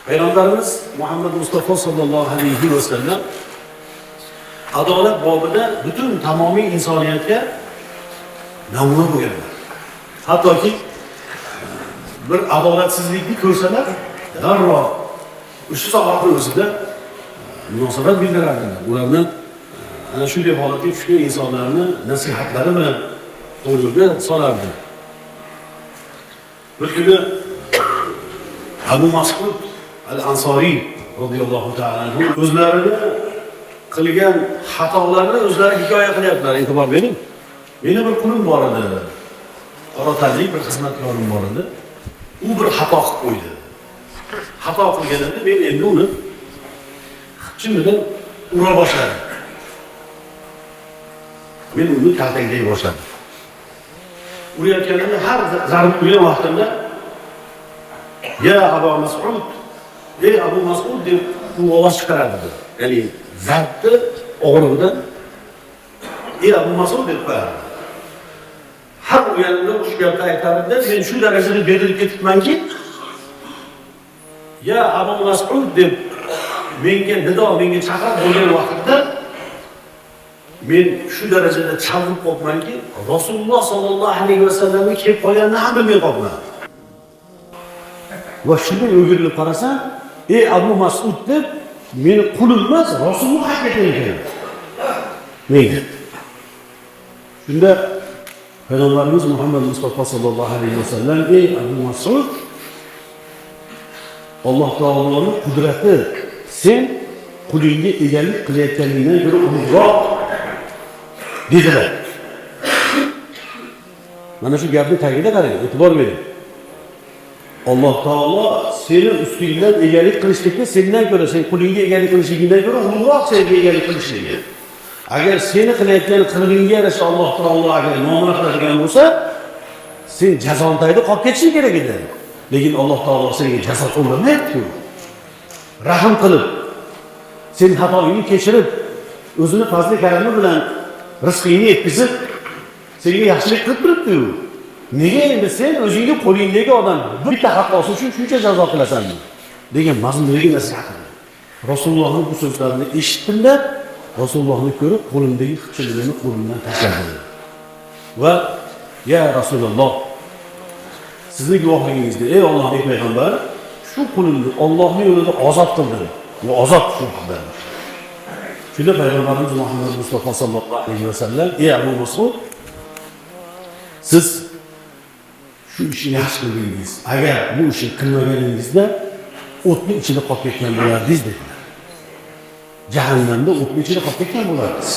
Payg'ambarimiz Muhammad Mustafa sallallohu alayhi vasallam adolat bobida butun tamomiy insoniyatga namuna bo'lganlar. Hattoki bir adolatsizlikni ko'rsalar, darrov o'sha soatni o'zida munosabat bildirardilar. Ularni ana shunday holatga tushgan insonlarni nasihatlari bilan to'g'ri yo'lga solardi. Bir kuni Abu Mas'ud al-Ansoriy roziyallohu ta'ala anhu o'zlarini qilgan xatolarini o'zlari hikoya qilyaptilar. E'tibor bering. Meni bir qulim bor edi. Qora tanli bir xizmatkorim bor edi. U bir xato qilib qo'ydi. Xato qilganida men endi uni xipchim bilan ura boshladim. Men uni kaltaklay boshladim. Urayotganimda, har zarba urgan vaqtimda "Ya Abu Mas'ud, ey Abu Mas'ud" deb u ovoz chiqaradi. Ya'ni zarbni og'rig'idan "Ey Abu Mas'ud" deb qo'yardi. Har urganimda shu gapni aytardi. Men shu darajada berilib ketibmanki, "Ya Abu Mas'ud" deb menga nido, menga chaqiriq bo'lgan vaqtda men shu darajada chalg'ib qolibmanki, Rasululloh sollallohu alayhi vasallamga kelib qolganini ham bilmay qolibman. Va shunday o'girilib qarasam, "Ey Abu Mas'ud" deb meni qulim emas, Rasululloh aytgan ekan menga. Shunda Payg'ambarimiz Muhammad Mustafa sollallohu alayhi vasallam: "Ey Abu Mas'ud, Alloh taoloni qudrati sen qulingga egalik qilayotganingdan ko'ra ulug'roq" dedilar. Mana shu gapni tagida qarang, e'tibor bering. Alloh taolo seni ustingdan egalik qilishlikka sendan ko'ra, sen qulingga egalik qilishligingdan ko'ra ulug'roq senga egalik qilishligi. Agar seni qilayotgan qilig'ingga yarasha Alloh taolo agar muomala qiladigan bo'lsa, sen jazoni tagida qolib ketishing kerak edi. Lekin Alloh taolo senga jazo qo'llamayapti-ku. Rahm qilib, sen xatoingni kechirib, o'zini fazli karami bilan rizqingni yetkazib, senga yaxshilik qilib turibdi-yu. Nega endi sen o'zingni qo'lingdagi odam bitta xatosi uchun shuncha jazo qilasan degan mazmundagi nasihat qildi. Rasulullohning bu so'zlarini eshitdimda, Rasulullohni ko'rib, qo'limdagi xipchinini qo'limdan tashladim. Va "Ya Rasululloh, sizni guvohligingizda, ey Allohning payg'ambari, shu qulimni Allohning yo'lida ozod qildim va ozod shu qildim." Shunda Payg'ambarimiz Muhammad Mustafa sallallohu alayhi vasallam: "Ey Abu Mas'ud, siz shu ishni yaxshi qildingiz. Agar bu ishni qilmaganingizda o'tni ichida qolib ketgan bo'lardingiz" dedilar. Jahannamda o'tni ichida qolib ketgan bo'lardingiz.